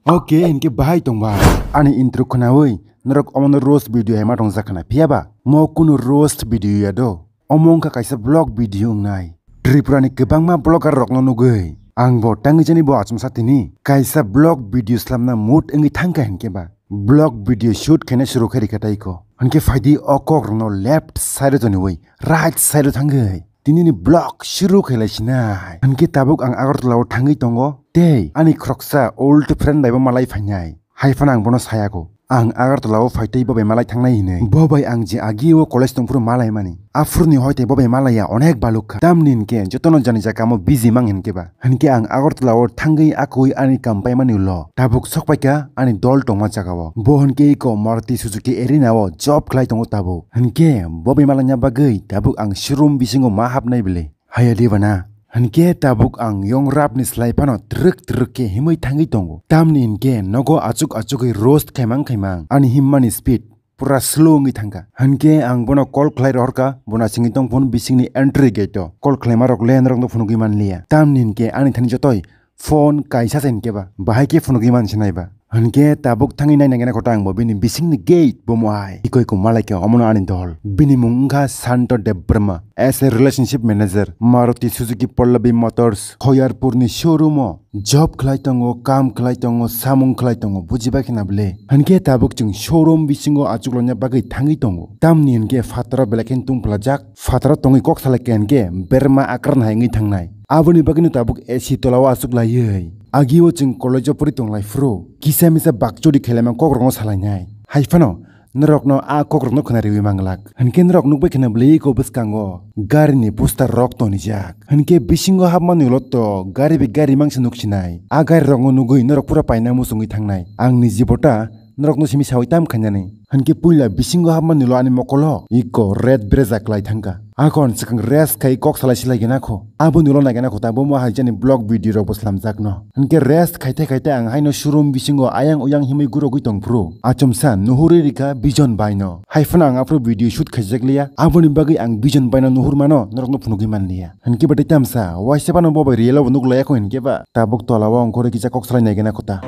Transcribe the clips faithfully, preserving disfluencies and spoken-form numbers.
Ok, hinkhe bahai tongba? Ani intro khwnawi norok omono roast video hai ma tongjak khna, phiya ba? Mo kunu roast video ya do. Omo wngkha kaisa vlog video wngnai. Tripura ni kwbangma vlogger rokno nugwi ang bo tangwi jani bo achomsa tini kaisa vlog video slamna mood wngwi thangkha hinkhe ba. Vlog video shoot khaina suru khe rikha tei ko. Hinkhe phaidi o kok rokno left side o toniwi right side o thangwi tini ni vlog suru khailai sinai. Hinkhe tabuk ang Agartala o thangwi tongo tei ani khoroksa old friend bai bo malai phainai. Hai phano ang bono sayako. Ang Agartala o phaitwi bo bai malai thangnai hinwi. Bo bai ang je agi o college tongphuru malaimani. Aphuru ni hoite bo bai malaiya onek baluk kha. Tamni hinkhe jotono jani jaka mo busy mang hinkhe ba. Hinkhe ang Agartala o thangwi akoi ani kam paimani ulo. Tabuk sokpaikha ani dol tongma jagao. Bo hinkhe iko Maruti Suzuki Arena o job khlai tongo tabuk. Hinkhe bo bai malaina bagwi tabuk ang showroom bisingo ma hapnai bile. Haya di bana. Hinkhe tabuk ang yong rap ni slai phano twrwk twrwk khe himwi thangwi tongo. Tamni hinkhe nogo achuk achugwi roast khaimang khaimang ani himmani speed pura slow wngwi thangkha. Hinkhe ang bono call khlai rohorkha, bo nasingwi tong phone bisingni entry gate o. Call khlaima rok le norokno phunugwi manliya. Tamni hinkhe ani thani jotoi phone kaisa se hinkhe ba, bahai khe phunugwi mansinai ba. Hinkhe tabuk thangwi nai nangena kota ang bo bini bisingni gate bo mo hai. Ikoi ko malaikha omono ani dol. Bini mung wngkha Santo Debbarma. As a relationship manager, Maruti Suzuki Pallavi Motors, Khoyarpurni showroom o job khlai tongo, kam khlai tongo, samung khlai tongo, bujibai khna bwle. Hinkhe tabuk chwng showroom bisingo achuk loina bagwi thangwi tongo. Tamni hinkhe phataro belai khe tungphlajak, phataro tongwi kok salai khe hinkhe berma akran hai wngwi thangnai. Aboni bagwino tabuk A C tolao achuk laiwi. Agio chwng college o pori tonglai phuru kisa misa bakchori khelaima kok rokno salainai. Hai phano norokno a kok rokno khna riwi manglak. Hinkhe norok nukbai khna bwlwi iko bwskango gari ni poster rok tonijak. Hinkhe bisingo hapmani ulo to gari bai gari mangsa nuksinai. A gari rokno nugwi norok pura paina muchungwi thangnai. Ang ni jibota norokno simi sawi tam khainani. Hinkhe puila bisingo hapmani ulo ani mokolo iko red berajak lai thangkha. Akon swkang rest khai kok salai silai gena kho. Aboni ulo naigena kho ta bo mo hai jani vlog video rok bo slamjak no. Hinkhe rest khaite khaite ang haino showroom bisingo ayang uyang himwi gurogwi tong phuru. Achomsa nuhurwi rikha Bijon bai no. Hai phano ang aphuru video shoot khaijak liya. Aboni bagwi ang Bijon bai no nuhur mano norokno phunugwi man liya. Hinkhe ba tei tamsa waisa phano bo bai real o bo nuk laiya kho hinkhe ba. Tabuk tola o ongkhorwi kisa kok salai naigena kho ta.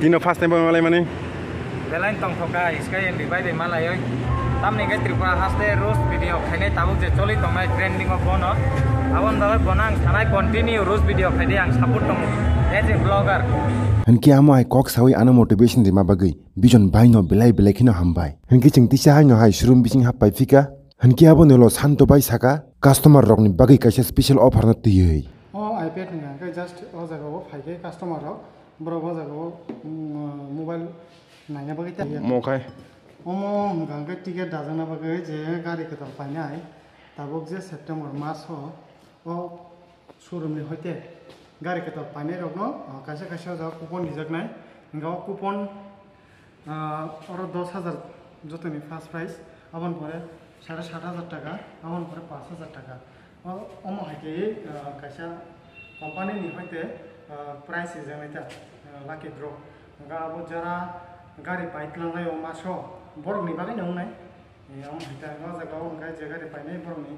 Tino first time bai malai mani. Belai tongthok kha, sky and revive bai malaioi. Tamni khe Tripura haste roast video khainai tabuk je choli tongnai trending o bono. Aboni bagwi bono ang sanai continue roast video khaidi ang support tongo. As a vlogger. Hinkhe amo hai kok sawi ano motivation rima bagwi Bijon bai no belai belai kheno hambai. Hinkhe chwng tisa hai no hai showroom bising hap pai phika. Hinkhe aboni ulo Santo bai saka customer rokni bagwi kaisa special offer no twiwi. O iPad hwnka khe just o jaga o phai khe customer rok. Borok o jaga o, mm, mobile naina bagwi ta. Mo khai. Omo hwnka hwnkhe ticket dajakna bagwi je gari kwtal painai. Tabuk je September mas o, o showroom ni hoite gari kwtal painai rokno, ah, kaisa kaisa o jaga coupon rijaknai. Hwnka o coupon, ah, oro dos hajar jotoni first prize, aboni pore sare sat hajar taka, aboni pore panch hajar taka. O, omo hai khe, ah, kaisa company ni hoite, ah, prize rijak nai ta, ah, lucky draw. Hwnka abo jara gari pai twlang lai o maso borok ni bagwi no wngnai. Eh, omo hai ta o jaga o hwnka je gari painai borok ni,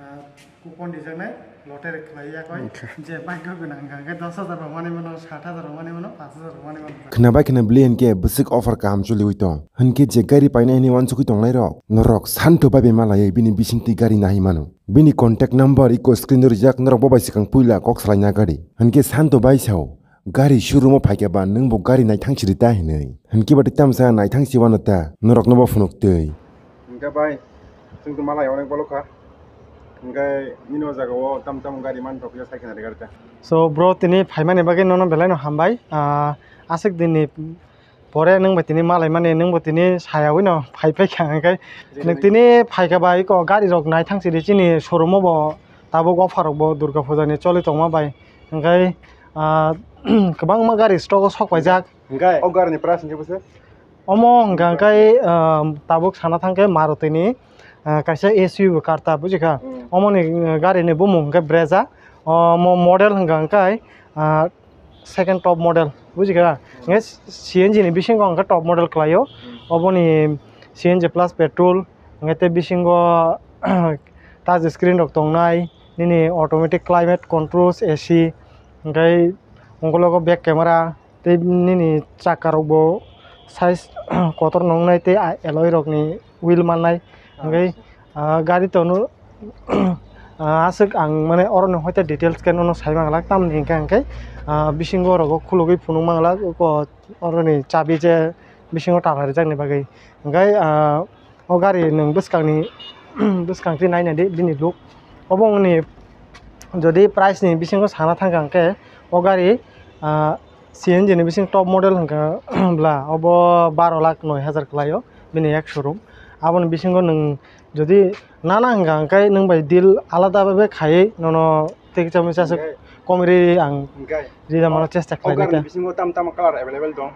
ah, coupon rijak nai lottery khlai ya koi. Hwnka. Je bike o gwnang hwnka hwnkhe dos hajar rok manwi mano, sat hajar rok manwi mano, panch hajar rok manwi mano. Khna bai khna bwlwi hinkhe bwswk offer kaham choliwi tong. Hinkhe je gari painai hinwi uansugwi tongnai rok, norok Santo bai bai malaiwi bini bisingtwi gari nahwi mano. Bini contact number iko screen o rijak, norok bo bai swkang puila kok salai na gari. Hinkhe Santo bai sao, gari showroom o phaikhe ba nwng bo gari naithang siri ta hinwi. Hinkhe ba tei tamsa naithang si wano ta, norok no bo phunuk twi. Hinkhe bai, chwng to malai onek bolo kha. Hinkhe nini o jaga o tam tam gari man thok ya sai khna de gari ta. So bro, tini phaimani bagwi nono belai no hambai. Ah, aswk din ni pore nwng bai tini malai mani, nwng bo tini sayawi no phai phai kha, hwnkhe nwng tini phai kha bai, iko gari rok naithang siri chini showroom o bo tabuk offer rok bo Durga Puja ni choli tongma bai, hwnkhe, ah, kwbangma gari stock o sok paijak. Hwnkhe o gari ni price hwnkhe bwswk? Omo hwnkha hwnkhe, ah, tabuk sana thangkhe Maruti ni, ah, kaisa S U V car ta, bujikha? Mm. Omo ni, ah, gari ni bumung hwnkhe Brezza. Omo model hwnkha hwnkhe, ah, second top model, bujikha? Hwnkhe C N G ni bisingo hwnkhe top model khlaio. Oboni C N G plus petrol, hwnkhe tei bisingo touch screen rok tongnai, nini automatic climate controls, A C, hwnkhe ungkologo back camera, tei nini chakka rok bo size kotor no wngnai tei alloy rok ni wheel mannai. Hwnkhe, ah, gari tono, ah, aswk ang mane oro ni hoite details khe nono sai manglak, tamni hwnkhe, hwnkhe, ah, bisingo oro o khulugwi phunuk manglak, oro ni chabi je bisingo tala rijak ni bagwi. Hwnkhe, ah, o gari nwng bwskangni, bwskang twi naina di bini look. Obo wngni jodi price ni bisingo sana thangkha hwnkhe o gari, ah, C N G ni bising top model hwnkha bla obo baro lakh noi hajar kwlaio bini ek showroom. Aboni bisingo nwng jodi nana hwnkha hwnkhe nwng bai deal alada bai khaiwi nono tei kisa misa aswk komri ang rida mano chesta khlainai ta. Bisingo tam tam color available dong?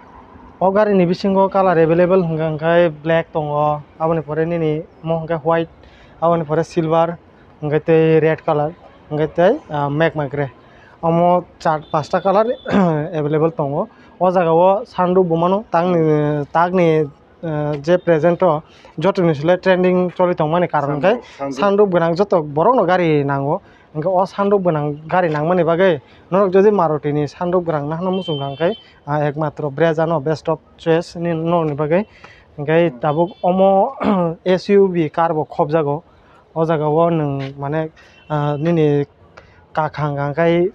O gari ni bisingo color available hwnkha hwnkhe black tongo, aboni pore nini omo hwnkhe white, aboni pore silver, hwnkhe tei red color, hwnkhe tei, ah, magma gray. Omo char pasta color available tongo. O jaga o sunroof bo mano, tangni, tagni, ah, je present o jotoni sle trending choli tongmani karon hwnkhe sunroof, sunroof. Sunroof gwnang joto borok no gari nango. Hwnkhe o sunroof gwnang gari nangmani bagwi norok jodi Maruti ni sunroof gwnang nahano muchung kha hwnkhe, ah, ekmatro Brezza no best of choice ni norokni bagwi. Hwnkhe tabuk omo S U V car bo khobjago. O jaga o nwng mane, ah, nini kakhang hwnkhe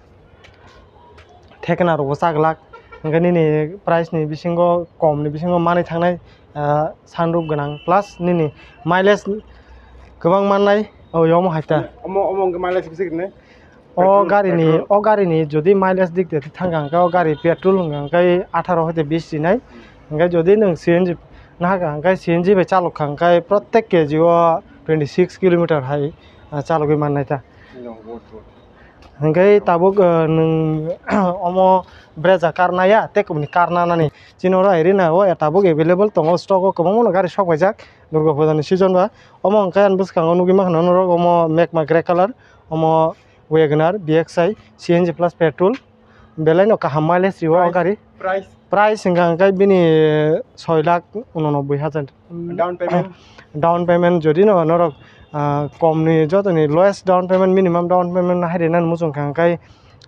thekna rokbo chaglak, hwnkhe nini price ni bisingo kom ni bisingo manwi thangnai, ah, sunroof gwnang plus nini mileage kwbang mannai, o omo hai ta. Omo, omo hwnkhe mileage bisi rwnai? O gari ni, o gari ni jodi mileage dik de thangkha hwnkhe o gari petrol hwnkha hwnkhe atharo hoite bis rinai, hwnkhe jodi nwng C N G nahakha hwnkhe C N G bai chalok kha hwnkhe protek K G o twenty six kilometer hai, ah, chalogwi mannai ta. Hwnkhe tabuk, ah, nwng omo Brezza car naiya tei kubuni car nanani. Chini oro hai rina o tabuk available tongo, stock o kwbangma no gari sok paijak Durga Puja ni season ba. Omo hwnkhe ani bwskango nugwi mankha norok omo magma gray color, omo Wagoner B X I C N G plus petrol. Belai no kaham mileage rio o gari. Price? Price hwnkha hwnkhe bini soi lakh unonoboi hajar. Down payment? Down payment jodi no norok, ah, kom ni joto ni lowest down payment, minimum down payment hai rina muchung kha hwnkhe,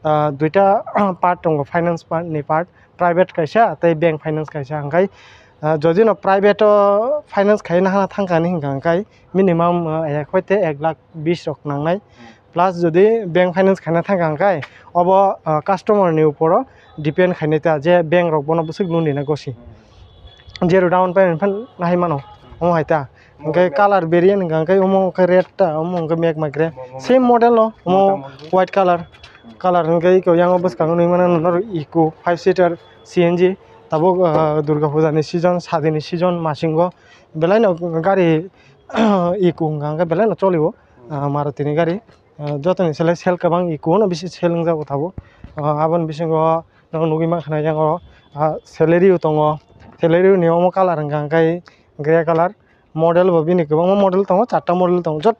ah, duita part tongo, finance part ni part, private kaisa tei bank finance kaisa hwnkhe, ah, jodi no private o finance khai nahana thangkha ni hwnkha hwnkhe minimum, ah, ek hoite ek lakh bis rok nangnai. Plus jodi bank finance khaina thangkha hwnkhe obo, ah, customer ni uporo depend khainai ta je bank rok bono bwswk loan rina gosi. Zero down payment phan nahai mano, omo hai ta. Hwnkhe color variant hwnkha hwnkhe omo hwnkhe red ta, omo hwnkhe magma gray. Same model no, omo white color. Color hwnkhe eko yang bwskango nui mano norok Eeco five seater C N G. Tabuk, ah, Durga Puja ni season, sadi ni season masingo belai no gari Eeco hwnkha hwnkhe belai no choli o, ah, Maruti ni gari. Ah, jotoni sele sale kwbang Eeco no bisi sale wngjago tabuk. Ah, aboni bisingo nogo nugwi mankha yang oro, ah, Celerio tongo. Celerio ni omo color hwnkha hwnkhe grey color. Model bo bini kwbangma model tongo, charta model tongo. Jot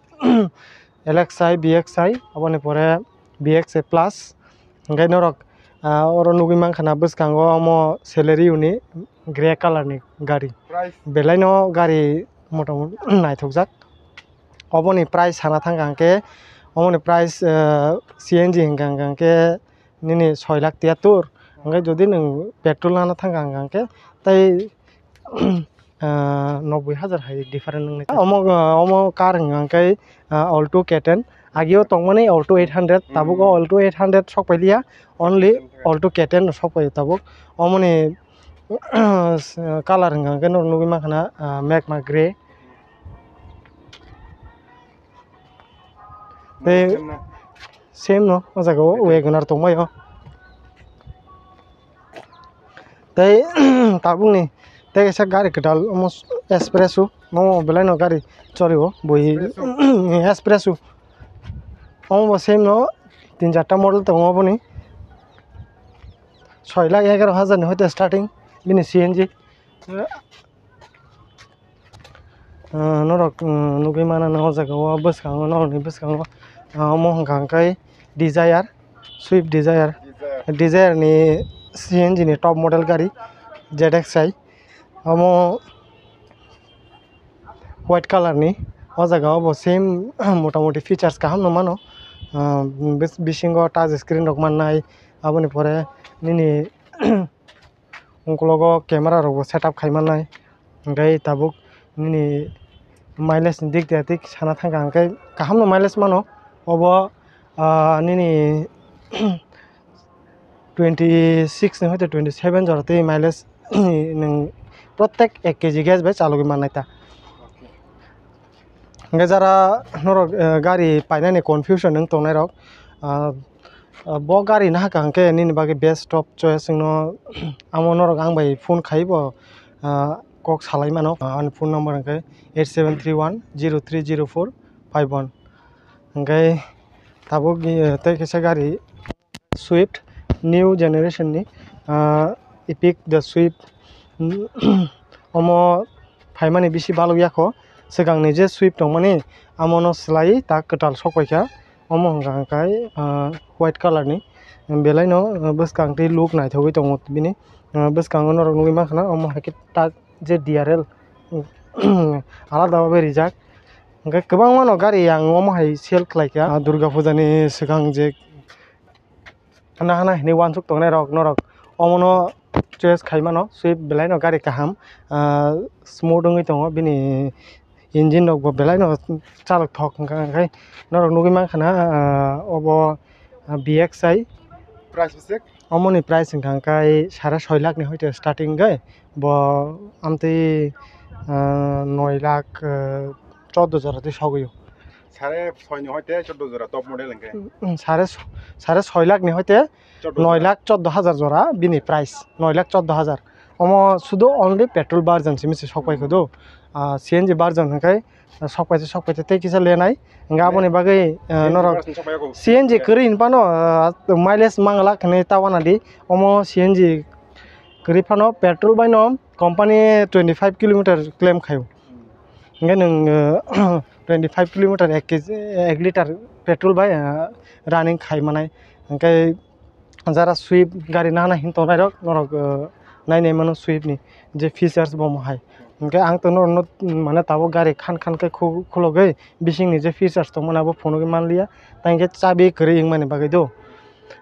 L X I, B X I, aboni pore B X I plus. Hwnkhe norok, ah, oro nugwi mankha na bwskango omo Celerio ni grey color ni gari. Belai no gari motamuti naithokjak. Oboni price sana thangkha hwnkhe, oboni price, ah, C N G hwnkha hwnkhe nini soi lakh tiyattor. Hwnkhe jodi nwng petrol nana thangkha hwnkhe tei, ah, noboi hajar hai different wngnai. Omo, omo car hwnkha hwnkhe, ah, Alto K ten. Agio tongmani Alto eight hundred, tabuk o Alto eight hundred sok pailiya, only Alto K ten sok paio tabuk. Omoni color hwnkha hwnkhe norok nugwi mankha na, ah, magma grey. Tei same no o jaga o Wagoner tongmai o. Tei tabukni tei kaisa gari kwtal omo Espresso, omo belai no gari choli o bui Espresso. Omo bo same no tin charta model tongo oboni. Soi lakh egaro hajar ni hoite starting bini C N G. Ah, norok, mm, nugwi mano o jaga o bwskango, norokni bwskango, ah, omo hwnkha hwnkhe Dzire, Swift Dzire. Dzire ni C N G ni top model gari Z X I. Omo white color ni, o jaga o bo same motamuti features kaham no mano. Ah, bis-, bisingo touch screen rok mannai, aboni pore nini Ukologo camera rokbo setup khai mannai. Hwnkhe tabuk nini mileage ni dik de dik sana thangkha hwnkhe kahamno mileage mano. Obo, ah, nini twenty six ni hoite twenty seven jora tei mileage nwng protek ek K G gas bai chalogwi mannai ta. Hwnkhe jara norok, eh, gari painani confusion wng tongnai rok, ah, ah, bo gari nahaka hwnkhe nini bagwi best of choice wngno amo norok ang bai phone khai bo, ah, kok salai mano. Ah, ani phone number hwnkhe eight seven three one zero three zero four five one. Hwnkhe tabuk, eh, tei kaisa gari Swift new generation ni, ah, Epic the Swift. Omo phaimani bisi balok yakho. Swkangni je Swift tongmani, amono swlaiwi ta kwtal sokpaikha. Omo hwnka hwnkhe, ah, white colour ni. Belaino, ah, bwskang tei look naithogwi tongo bini. Ah, bwskango norok nugwi mankha na, omo hai khe ta je D R L alada bai rijak. Hwnkhe kwbangmano gari ang omo hai sale khlaikha. Ah, Durga Puja ni swkang je hana hana hinwi uansuk tongnai rok norok omono choice khai mano. Swift belaino gari kaham, ah, smooth wngwi tongo, bini engine rokbo belaino chalok thok hwnka hwnkhe norok nugwi mankha na, ah, obo, ah, B X I. Price bwswk? Omoni price hwnka hwnkhe sare soi lakh ni hoite starting hwnkhe bo amtwi, ah, noi lakh, ah, chordo jora twi sogwi o. Sare soi ni hoite chordo jora top model hwnkhe? Mm, sare so-, sare soi lakh ni hoite chordo noi lakh chordo hajar jora bini price, noi lakh chordo hajar. Omo sudu only petrol version simi se sokpai kho do. Ah, C N G version hwnkhe sokpaite sokpaite tei kisa lenai. Hwnkhe aboni bagwi, ah, norok C N G kwrwi hinphano, ah, mileage manglak hinwi ta wanadi. Omo C N G kwrwi phano petrol bai no company twenty five kilometer claim khaio. Hwnkhe nwng, ah, twenty five kilometer ek K G, ek liter petrol bai, ah, running khai manai. Hwnkhe jara Swift gari nana hin tongnai rok norok, uh, nai nai mano Swift ni je features bo mo hai. Hwnkhe ang to norok no mane tabuk gari khan khan khe khu-, khulogwi bising ni je features tong mani abo phunugwi manliya, tei hwnkhe chabi kwrwi wng mani bagwi do.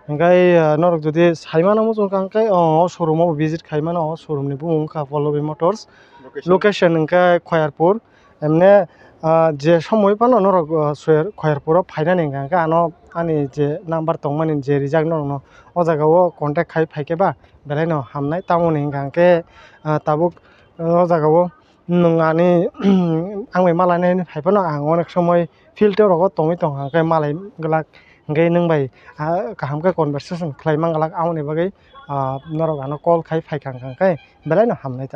Hwnkhe, uh, norok jodi sai mano muchung kha hwnkhe, uh, o showroom o visit khai mano, o showroom ni bumung wngkha Pallavi Motors. Location? Location hwnkhe Khoyarpur. Emne, ah, je somoi phano norok, ah, Soyar-, Khoyarpuro phainani hwnka hwnkhe ano ani je number tongmani je rijak norokno o jaga o contact khai phaikhe ba belaino hamnai. Tamoni hwnka hwnkhe, ah, tabuk, ah, o jaga o nwng ani ang bai malainai phai phano ang onek somoi field o rogo tongwi tongkha hwnkhe malai glak hwnkhe nwng bai, ah, kaham khe conversation khlai man glak. Aboni bagwi, ah, norok ano call khai phaikha hwnka hwnkhe belaino hamnai ta.